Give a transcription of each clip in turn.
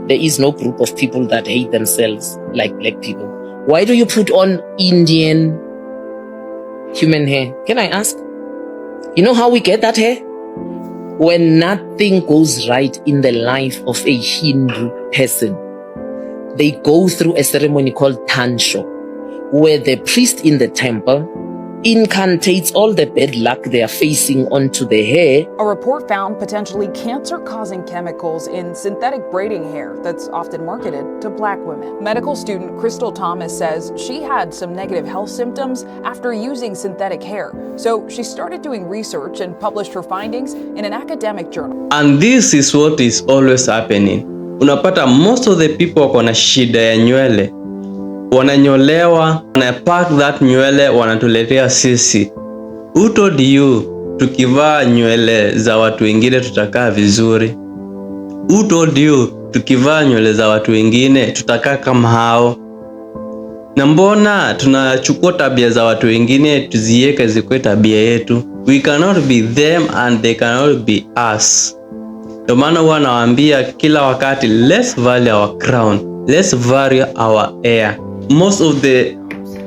There is no group of people that hate themselves like black people. Why do you put on Indian human hair? Can I ask? You know how we get that hair? When nothing goes right in the life of a Hindu person, they go through a ceremony called Tansho, where the priest in the temple incantates all the bad luck they are facing onto the hair. A report found potentially cancer-causing chemicals in synthetic braiding hair that's often marketed to black women. Medical student Crystal Thomas says she had some negative health symptoms after using synthetic hair. So she started doing research and published her findings in an academic journal. And this is what is always happening. Unapata most of the people wako na shida ya nywele, wananyolewa, wanapack that nywele, wanatuletea sisi. Who told you tukivaa nywele za watu wengine tutakaa vizuri? Who told you tukivaa nywele za watu wengine tutakaa kama hao? Na mbona tunachukua tabia za watu wengine tuziweke zikuwe tabia yetu? We cannot be them and they cannot be us. Ndio maana huwa nawaambia kila wakati, let's value our crown, let's value our hair. Most of the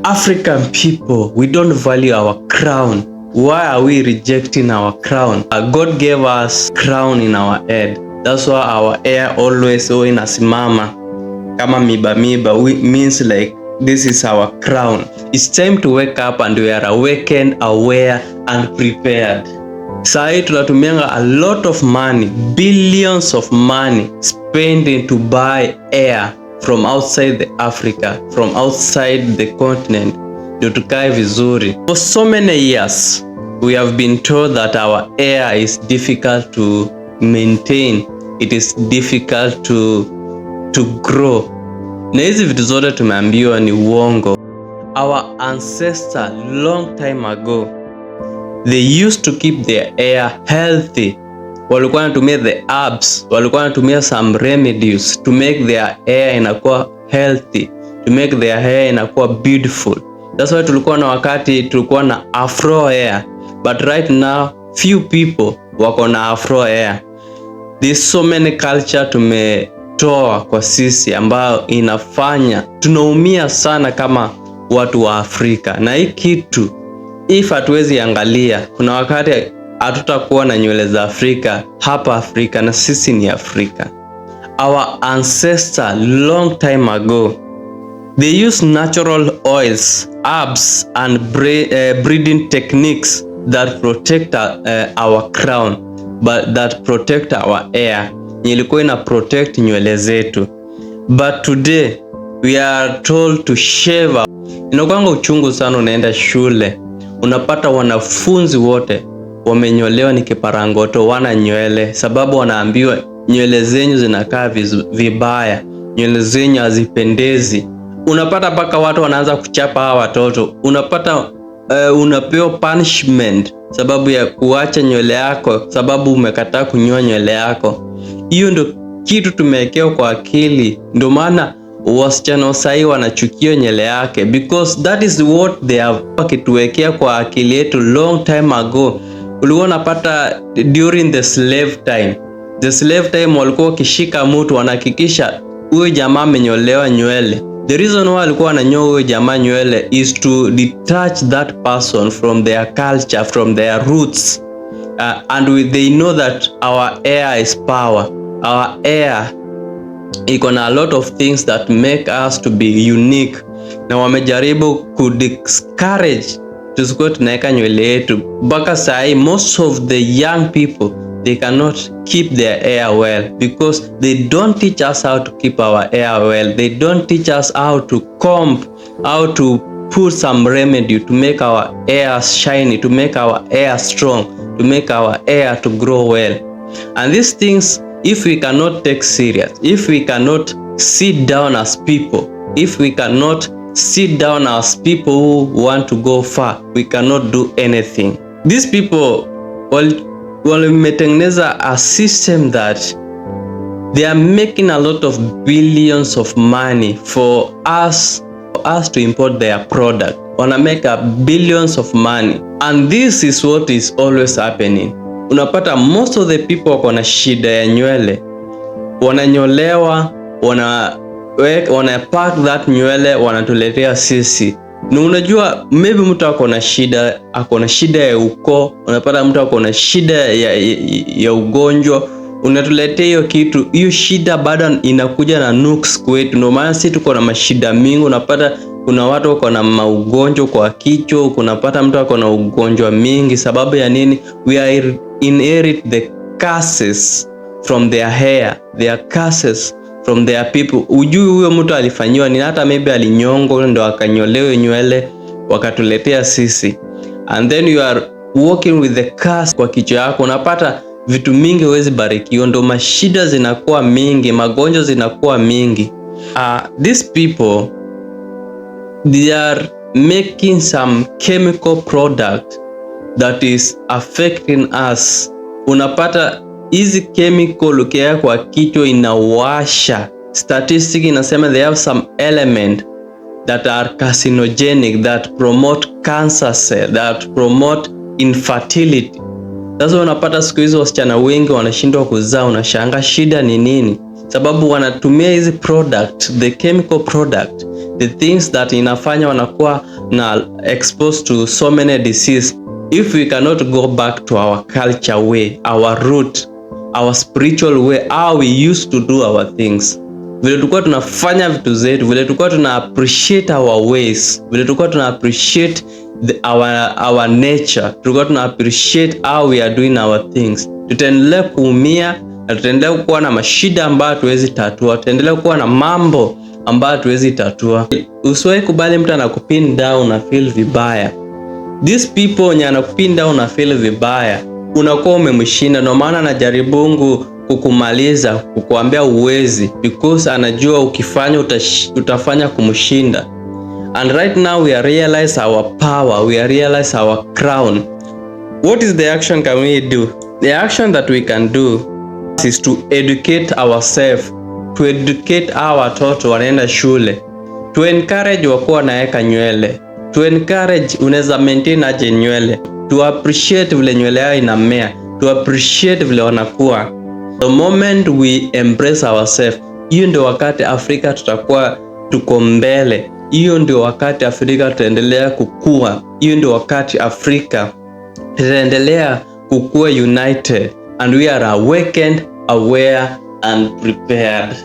African people, we don't value our crown. Why are we rejecting our crown? God gave us crown in our head. That's why our hair always huwa inasimama kama miba miba, means like this is our crown. It's time to wake up and we are awakened, aware and prepared. Sahi tunatumianga a lot of money, billions of money spending to buy hair from outside the Africa, from outside the continent, ndio tukae vizuri. For so many years we have been told that our hair is difficult to maintain, it is difficult to grow. Na hizi vitu zote tumeambiwa ni uongo. Our ancestor long time ago, they used to keep their hair healthy. Walikuwa wanatumia the herbs, walikuwa wanatumia some remedies to make their hair inakuwa healthy, to make their hair inakuwa beautiful. That's why tulikuwa na wakati tulikuwa na afro hair, but right now few people wako na afro hair. There's so many culture tumetoa kwa sisi ambayo inafanya tunaumia sana kama watu wa Afrika, na hii kitu if hatuwezi angalia, kuna wakati hatutakuwa na nywele za Afrika hapa Afrika, na sisi ni Afrika. Our ancestor long time ago, they used natural oils, herbs and braiding techniques that protect our crown, but that protect our hair. Ilikuwa ina protect nywele zetu, but today we are told to shave. Inakuanga uchungu sana, unaenda shule unapata wanafunzi wote wamenyolewa ni kiparangoto, wana nywele, sababu wanaambiwa nywele zenyu zinakaa vibaya, nywele zenyu hazipendezi. Unapata mpaka watu wanaanza kuchapa hawa watoto, unapata unapewa punishment sababu ya kuacha nywele yako, sababu umekataa kunyoa nywele yako. Hiyo ndio kitu tumewekewa kwa akili, ndio maana wasichana sahii wanachukia nywele yake, because that is what they have wakituwekea kwa akili yetu long time ago. Ulikuwa unapata during the slave time, the slave time walikuwa wakishika mtu wanahakikisha huyo jamaa amenyolewa nywele. The reason why alikuwa wananyoa huyo jamaa nywele is to detach that person from their culture, from their roots. And they know that our hair is power. Our hair iko na a lot of things that make us to be unique, na wamejaribu ku discourage tusikuwe tunaweka nywele yetu. Mpaka saa hii most of the young people, they cannot keep their hair well because they don't teach us how to keep our hair well. They don't teach us how to comb, how to put some remedy to make our hair shiny, to make our hair strong, to make our hair to grow well. And these things, if we cannot take serious, if we cannot sit down as people, if we cannot sit down as people who want to go far, we cannot do anything. These people wametengeneza a system that they are making a lot of billions of money for us to import their product. Wana make a billions of money, and this is what is always happening. Unapata most of the people wako na shida ya nywele, wananyolewa. Wana pack that nywele, wanatuletea sisi. Na unajua maybe mtu ako na shida ya ukoo, unapata mtu ako na shida ya ugonjwa, unatuletea hiyo kitu, hiyo shida bado inakuja na nuksi kwetu. Ndio maana sisi tuko na mashida mingi. Unapata kuna watu wako na maugonjwa kwa kichwa, kunapata mtu ako na ugonjwa mingi. Sababu ya nini? We are inherit the curses from their hair, their curses from their people. Ujui huyo mtu alifanyiwa ni hata maybe alinyongwa ndo akanyolewe nywele wakatuletea sisi, and then you are walking with the curse kwa kichwa yako, unapata vitu mingi huwezi barikiwa, ndo mashida zinakuwa mingi, magonjwa zinakuwa mingi. These people, they are making some chemical product that is affecting us. Unapata hizi chemical ukiweka kwa kichwa inawasha. Statistic inasema they have some element that are carcinogenic, that promote cancer cell, that promote infertility. Sasa unapata siku hizi wasichana wengi wanashindwa kuzaa, unashanga shida ni nini? Sababu wanatumia hizi product, the chemical product, the things that inafanya wanakuwa na exposed to so many disease. If we cannot go back to our culture way, our root, our spiritual way, how we used to do our things, vile tulikuwa tunafanya vitu zetu, vile tulikuwa tuna appreciate our ways, vile tulikuwa tuna appreciate our nature, tulikuwa tuna appreciate how we are doing our things, tutaendelea kuumia na tutaendelea kuwa na mashida ambayo hatuwezi tatua, tutaendelea kuwa na mambo ambayo hatuwezi tatua. Usiwahi kubali mtu anakupin down na feel vibaya. These people wenye anakupin down na feel vibaya, unakuwa umemshinda. Ndio maana anajaribu kukumaliza, kukuambia uwezi, because anajua ukifanya utafanya kumshinda. And right now we are realize our power, we are realize our crown. What is the action can we do? The action that we can do is to educate ourselves, to educate our watoto wanaenda shule, to encourage wakuwa wanaweka nywele, to encourage unaweza maintain aje nywele, to appreciate vile nywele yao inamea, to appreciate vile wanakuwa. The moment we embrace ourselves, hiyo ndio wakati Afrika tutakuwa tuko mbele. Hiyo ndio wakati Afrika tutaendelea kukua. Hiyo ndio wakati Afrika tutaendelea kukua united and we are awakened, aware and prepared.